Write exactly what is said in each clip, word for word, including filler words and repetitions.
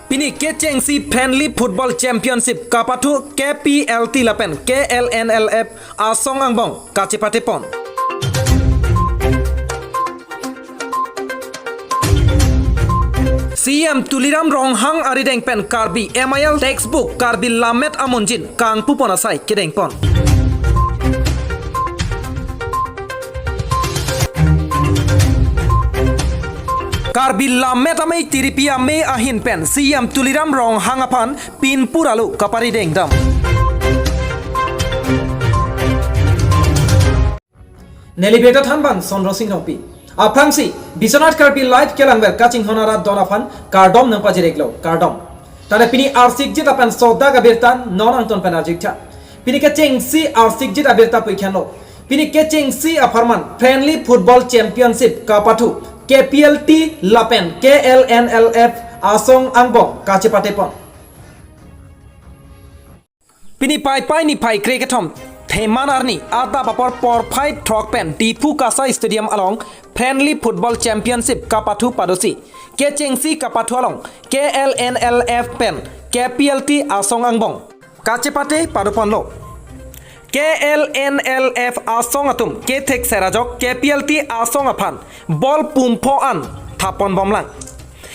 Pini kechengsi Friendly Football Championship kapathu K P L T lapen K L N L F asong angbong kachepatepon. C M Tuliram Ronghang arideng pen Karbi M I L textbook Karbi Lammet Amunjin kangpupon asai kedengpon. Karbi Lammet Amei tiripi amei ahin pen C M Tuliram Ronghang aphan pinpur alo kaparidengdam. Neli birta thanbang Sondro Sing Rongpi. Aphrangsi Biswanath Karbi Live kelangver kachinghon arat don aphan kardom nangpajir-iklo, kardom. Tare pini arsikjit apen sodak abirta non angton pen arjutha. Pini kechengsi arsikjit abirta pu-ikhenlo. Pini kechengsi apharman Friendly Football Championship kapathu K P L T lapen K L N L F asong angbong kachepatepon. Pini Paipai niphai krekethom Theman arni adap apor porphai throk pen Diphu Kasa Stadium along Friendly Football Championship kapathu padosi. Kechengsi kapathu along K L N L F pen K P L T asong angbong kachepate padoponlo. K L N L F asong atum kethek serajok K P L T asong aphan bol pumpho an thaponbomlang.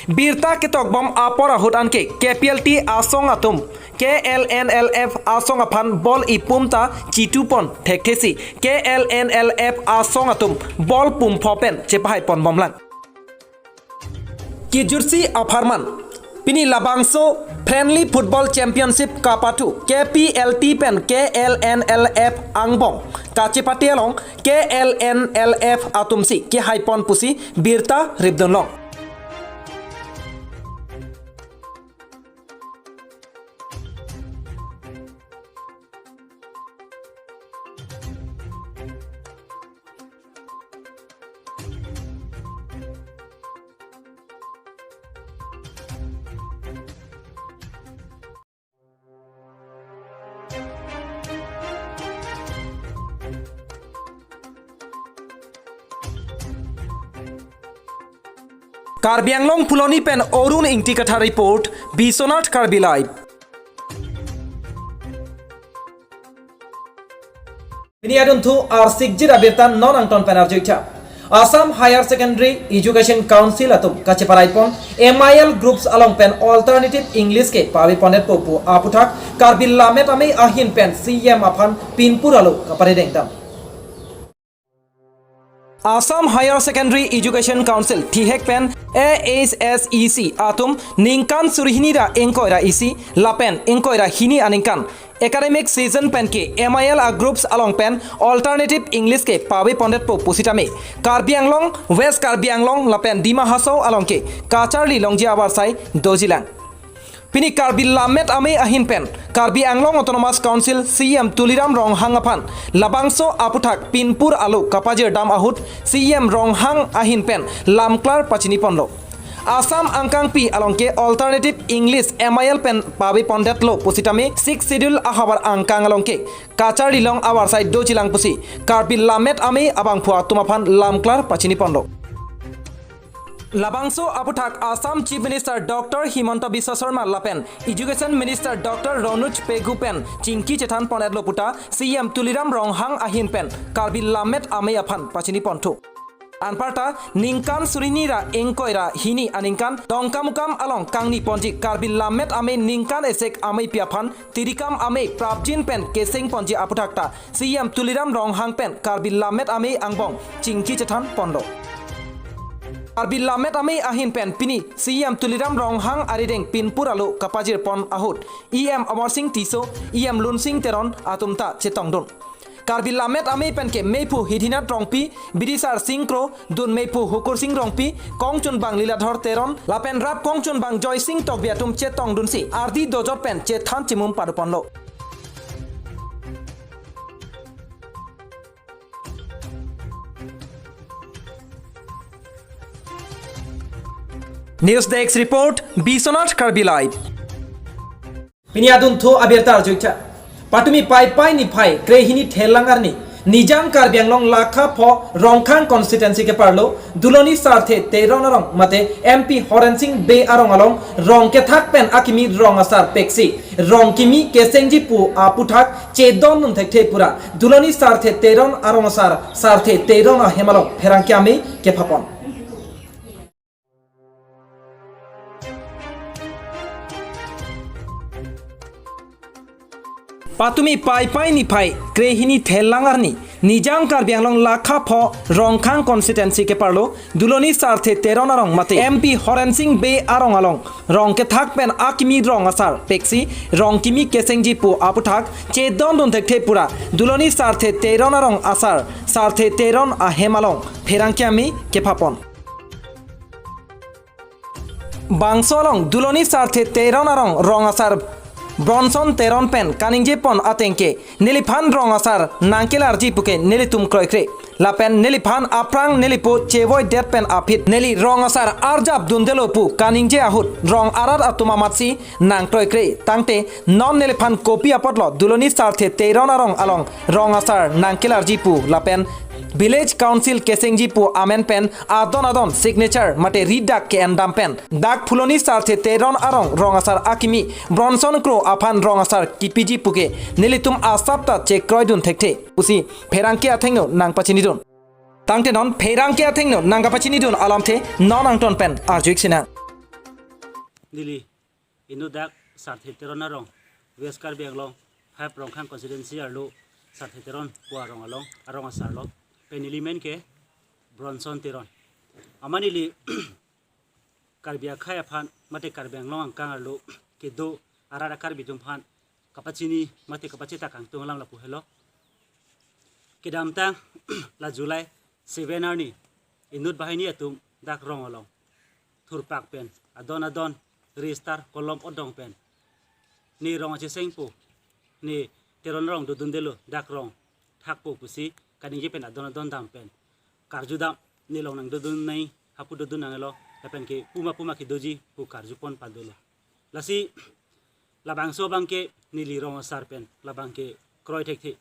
Birta ketokbom apor ahut anke K P L T asong atum K L N L F asong aphan bol ipum ta chitupon thekthesi K L N L F asong atum bol pumpho pen chepahaiponbomlang. Kijutsi apharman pini labangso Friendly Football Championship kapathu K P L T pen K L N L F angbong kachepate along K L N L F atumsi kehaiponpo pusi birta ripdunlong. Karbi Anglong Phuloni pen Arun Ingti Kathar report, Biswanath Karbi Live. Pini adunthu arsikjit abirta non angton pen arjutha. Assam Higher Secondary Education Council atum kacheparaipon M I L groups along pen alternative English ke pavepondetpo pu aputhak Karbi Lammet Amei ahin pen C M aphan pinpur alo kaparidengdam. Assam Higher Secondary Education Council thihek pen A H S E C atum ningkan suri hini ra ingkoi ra isi lapen ingkoi ra hini aningkan academic season pen ke M I L a groups along pen alternative English ke pavepondetpo pusitame Karbi Anglong, West Karbi Anglong lapen Dima Hasao along ke kacharli longji avarsai dojilang. Pini Karbi Lammet Amei ahin pen Karbi Anglong Autonomous Council C M Tuliram Ronghang aphan labangso aputhak pinpur alo kapajirdam ahut C M Ronghang ahin pen lamklar pachiniponlo. Assam angkangpi along ke alternative English M I L pen pavepondetlo pusitame Sixth Schedule ahavar angkang along ke kacharli long avarsai dojilang pusi Karbi Lammet Amei abangphu atum aphan lamklar pachiniponlo. Labangso aputhak Assam Chief Minister Doctor Himanta Biswa Sarma lapen Education Minister Doctor Ranoj Pegu pen chingki chethanponetlo puta C M Tuliram Ronghang ahin pen Karbi Lammet Amei aphan pachiniponthu. Anparta ningkan suri hini ra ingkoi ra hini aningkan Dongkamukam along kangniponji Karbi Lammet Amei ningkan esek ameipi aphan tirikam amei prapjin pen kesengponji aputhak ta C M Tuliram Ronghang pen Karbi Lammet Amei angbong chingki chethanponlo. Karbi Lammet Amei ahin pen pini C M Tuliram Ronghang arideng pinpur alo kapajirpon ahut E M Amarsing Tisso, E M Lunsing Teron atum ta chetongdun. Karbi Lammet Amei pen ke meiphu Hidhinath Rongpi, bidisar Singkro, dun meiphu Hukursing Rongpi, kongchunbang Liladhor Teron lapen rap kongchunbang Joysing Tokbi atum chetongdunsi ardi dojot pen chethan chimum padoponlo. News Desk Report, Biswanath Karbi Live. Pini adunthu abirta arjutha. Patumi Paipai niphai krehini thelang arni Nijang Karbi Anglong lakha pho Rongkhang constituency keparlo Duloni Sarthe Teron arong mate M P Horen Sing Bey arong along rong kethak pen akimi rong asar peksi rong kimi kesengji pu aputhak chedondun thekthe pura Duloni Sarthe Teron arong asar Sarthe Teron ahem along pherangke amei kephapon. Patumi Paipai niphai krehini thelang arni Nijang Karbi Anglong lakha pho Rongkhang constituency keparlo Duloni Sarthe Teron arong mate M P Horen Sing Bey arong along rong kethak pen akimi rong asar peksi rong kimi kesengji pu aputhak chedondun thekthe pura Duloni Sarthe Teron arong asar Sarthe Teron ahem along pherangke amei kephapon. Bangso along Duloni Sarthe Teron arong rong asar Bronson Teron pen kaningjepon ateng ke neliphan rong asar nangkelarji puke nelitum kroikre. Lapen neliphan aphrang nelipo chevoidet pen aphi neli rong asar arjapdundelo pu kaningje ahut rong arat atum amatsi nangkroikre tangte non neliphan kopi apotlo Duloni Sarthe Teron arong along rong asar nangkelarji pu lapen Village Council kesengji pu amen pen adon adon signature mate ridak ke-endam pen dak Phuloni Sarthe Teron arong rong asar akimi Bronson Kro aphan rong asar kipiji puke nelitum asap ta chekroidun thekthe pusi pherangke athengno nangpachinidun. Tangte non pherangke athengno nangkapachinidun alamthe non angton pen arju-ik sinang. Neli inut dak Sarthe Teron arong, West Karbi Anglong five Rongkhang constituency arlo Sarthe Teron pu arong along arong asarlo. Pen neli men ke Bronson Teron. Amat neli Karbi akhei aphan mate Karbi Anglong angkang arlo kedo arat a-Karbi atum aphan kapachini mate kapachethak kangtung alam lapu helo. Kedamtang la July seven arni inut banghini atum dak rong along thurpak pen adon adon register kolom odong pen ne rong achesengpo, ne Teron arong dodundelo, dak rong thakpo pusi kaningje pen adon adon dam pen karjudam, ne long nangdodun nai, hapu dodun nanglo, lapen ke puma puma kedoji pu karjupon padolo. Lasi labangso abang ke neli rong asar pen labang ke kroi thekthe.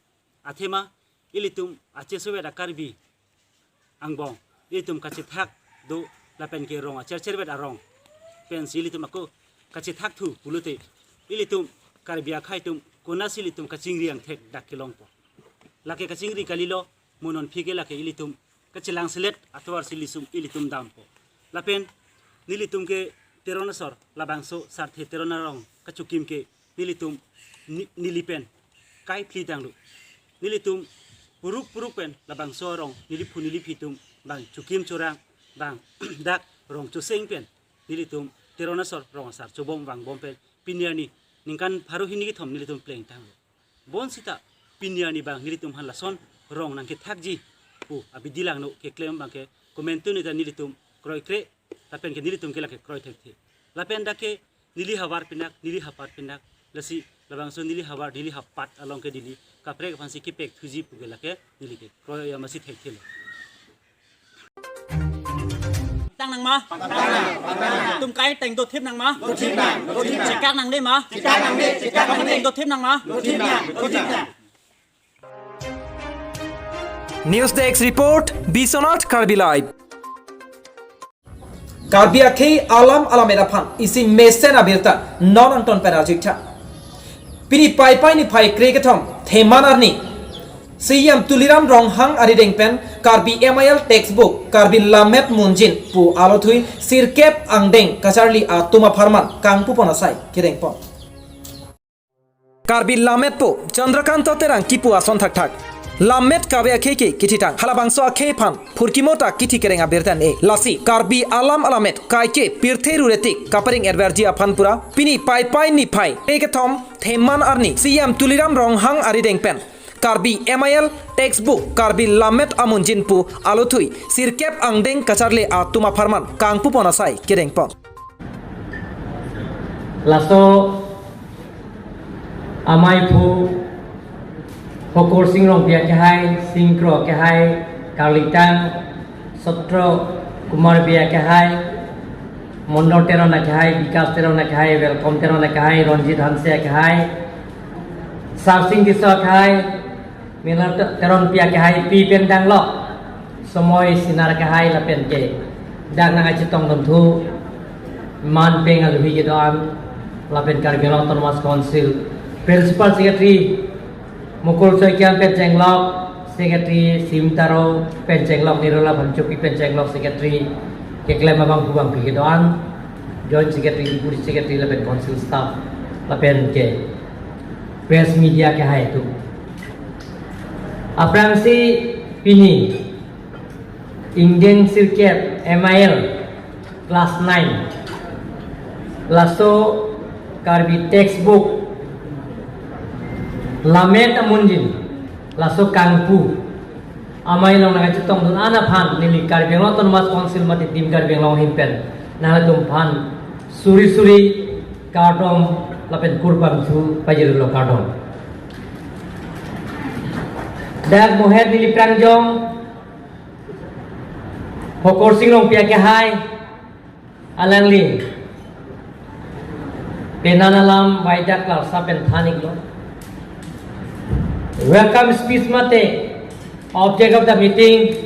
Athema ilitum achesovet a-Karbi angbong ilitum kachethak do lapen ke rong acherchervet arong pensi ilitum ako kachethak thu pulote ilitum Karbi akhei atum konatsi ilitum kachingri angthek dak kelongpo. Lake kachingri kalilo, mo non aphi ke lake ilitum kachelang selet atovarsi ilitum, ilitum dampo. Lapen nelitum ke Teron asor labangso Sarthe Teron arong kachokim ke nelitum ni-, neli pen kai phli tanglo. Nelitum puruk puruk pen labangso arong neliphu neliphi atum bang chokim chorang bang dak rong choseng pen nelitum Teron asor rong asar chobom vangbom pen pini arni ningkan pharo hini kethom nelitum plengtanglo. Bonsita pini arni bang nelitum aphan lason rong nangkethakji pu abidi langno keklem abang ke komantu neta nelitum kroikre lapen ke nelitum ke lake kroi thekthe. Lapen dak ke neli havar pinak, neli hapat pinak, lasi labangso neli havar neli hapat along ke neli kaprek aphansi kepek thuji pu ke lake neli ke kroi amatsi thekthelo. Tang nang ma? Tum kai teng dothip nang ma? Dothip nang. Dothip nang. Chekak nang de ma? Chekak nang de, chekak nang de. Teng dothip nang ma? Dothip nang. Dothip nang. News Desk Report, Biswanath Karbi Live. Karbi akhei alam alamet aphan isi mesen abirta non angton pen arju-ik tha. Pini Paipai niphai krekethom Theman arni C E M Tuliram Ronghang arideng pen Karbi M I L textbook Karbi Lammet Munjin pu alothui sirkep angdeng kacharli atum apharman kangpupon asai kedengpon. Karbi Lammetpo Chandrakanta Terang kipu ason thakthak. Lammet kave akhei ke kithitang. Halabangso akhei aphan phurkimo ta kithi kereng abirta ne. Lasi Karbi alam alamet kaike pirthe ruretik kapareng erverji aphan pura pini Paipai niphai krekethom Theman arni C E M Tuliram Ronghang arideng pen Karbi M I L textbook Karbi Lammet Amunjin pu alothui sirkep angdeng kacharli atum apharman kangpupon asai kedengpon. Laso amei aphu Hokorsing Rongpi akehai, Singkro akehai, Karlitang Sotro Kumar Bey akehai, Mondol Teron akehai, Bikas Teron akehai, Welcome Teron akehai, Ronjit Hanse akehai, Sarsing Tisso akehai, Melar Te-, Teronpi akehaipi pen danglok Somoi Singnar akehai lapen ke dak nangkachetongdun thu manpeng alohi kedo-an lapen Karbi Anglong Autonomous Council Principal Secretary Mukul Saikian pen chenglok, Secretary Sim Taro pen chenglok, Nirala Phangchopi pen chenglok, Secretary keklem abang pu abangpi kedo-an, Joint Secretary, Deputy Secretary lapen Council staff lapen ke press media akehai atum. Aphrangsi pini ingdeng sirkep M I L class nine. Laso Karbi textbook Lammet Amunjin, laso kangpu amei along nangkachetongdun-an aphan neli Karbi Anglong Autonomous Council mate Team Karbi Anglong ahin pen nanglitum aphan suri suri kardom lapen kurvangthu pajirlo, kardom. Dak moher neli prangjong Hokorsing Rongpi akehai, alangli penan alam waidak klarsa pen than-iklo. Welcome speech mate object of the meeting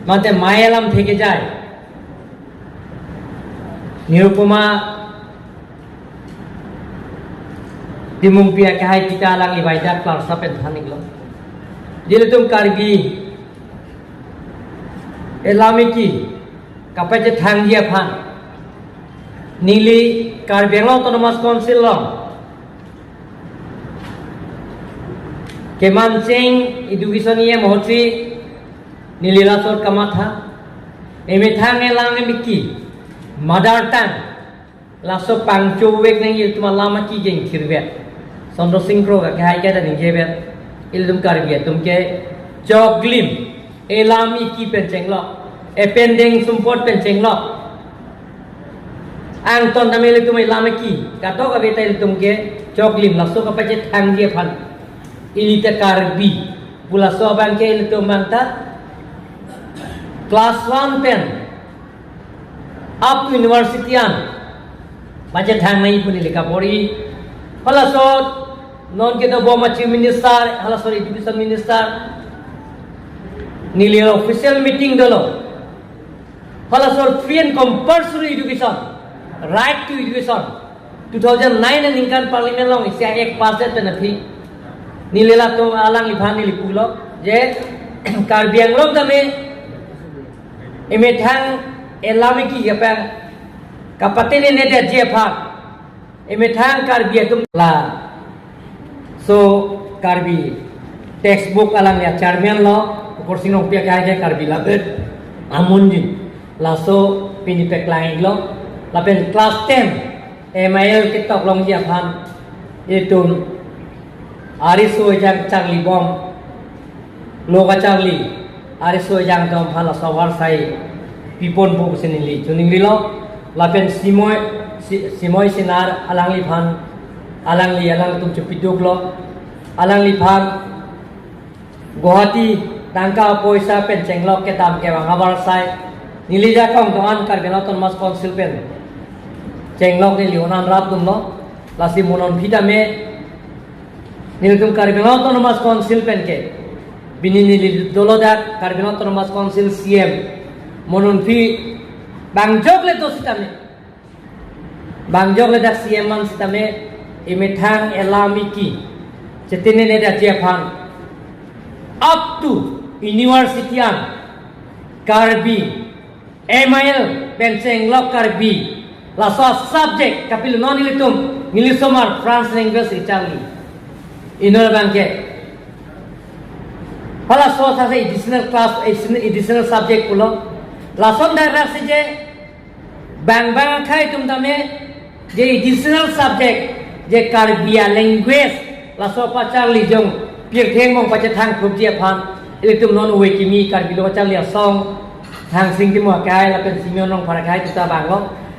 mate mei alam thekejai Nirupama Timungpi akehai pita alangli waidak klarsa pen than-iklo. Ilitum Karbi elam eki kapachethangji aphan neli Karbi Anglong Autonomous Council along kemancheng education E M ahutsi neli laso kamatha, emethang elam eki mother tongue laso pangchok vek nangji atum alam eki kengthir vet. Sondro Singkro akehai ke ta ningje vet. Ilitum Karbi atum ke choklim, elam eki pen chenglok, ependeng sumpot pen chenglok. Angton tame ilitum elam eki kadokave ta ilitum ke choklim, laso kapachethangji aphan ili ta Karbi pu laso abang ke ilitum abang ta class one pen up to university an pachethang nangji pu neli kabor-i. Halaso non kedobom a Chief Minister, halaso Education Minister, neli official meeting dolo. Halaso free and compulsory education, right to education, two thousand nine aningkan Parliament along isi a-Act pass det pen aphi neli latum alangliphan neli pulo je Karbi Anglong tame emethang elam eki kapang kapatene-ne detji aphan emethang Karbi atum laso Karbi textbook alangli a-chairman lo, Hokorsing Rongpi akehai ke Karbi Lammet Amunjin, laso pini paklang-iklo. Lapen class ten M I L ketok longji aphan itum ariso ejang charlibom, lo kacharli ariso ejang atum aphan laso avarsai piponpo pusi neli choningrilo. Lapen Simoi, Si-, Simoi Singnar alangliphan, alangli alangtum chepiduklo, alangliphan Guwahati tangka poisa pen chenglok kedam kevang avarsai neli jakong do-an Karbi Anglong Autonomous Council pen chenglok neli onan rapdunlo. Lasi mo non aphi tame nelitum Karbi Anglong Autonomous Council pen ke pini neli dolo dak Karbi Anglong Autonomous Council C M mo non aphi bang jokle do sitame, bang jokle dak C M an sitame emethang elam eki chetene-ne detji aphan up to university an Karbi M I L pen chenglok Karbi laso subject kapilo non ilitum neli osomar French language kacharli. Inut abang ke halaso sase additional class, additional subject pulo. Lason dak raksi je bang bang akhei atum tame je additional subject je Karbi a-language laso pacharli jong pirthe angbong pachethang phrupji aphan ilitum non ove kimi Karbi lo charli asong Thangsing Timung akehai lapen Simeon Rongphar akehai atum ta vanglo.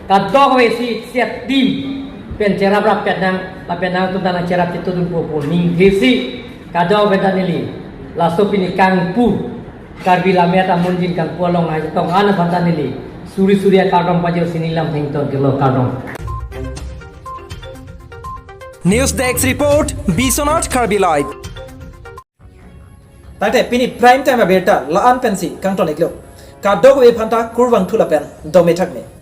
Kadokave isi set team pen cherap rappet nang lapen nangtum ta nangcherap chetongdunpo pu ningthesi kadokave ta neli laso pini kangpu Karbi Lammet Amunjin kangpu along nangchetong-an aphan ta neli suri suri akardom pajirsi neli lam thengton kelo, kardom. News Desk Report, Biswanath Karbi Live. Tangte pini prime time abirta la-an pensi kangton-iklo. Kadokave aphanta kurvangthu lapen dome thakme.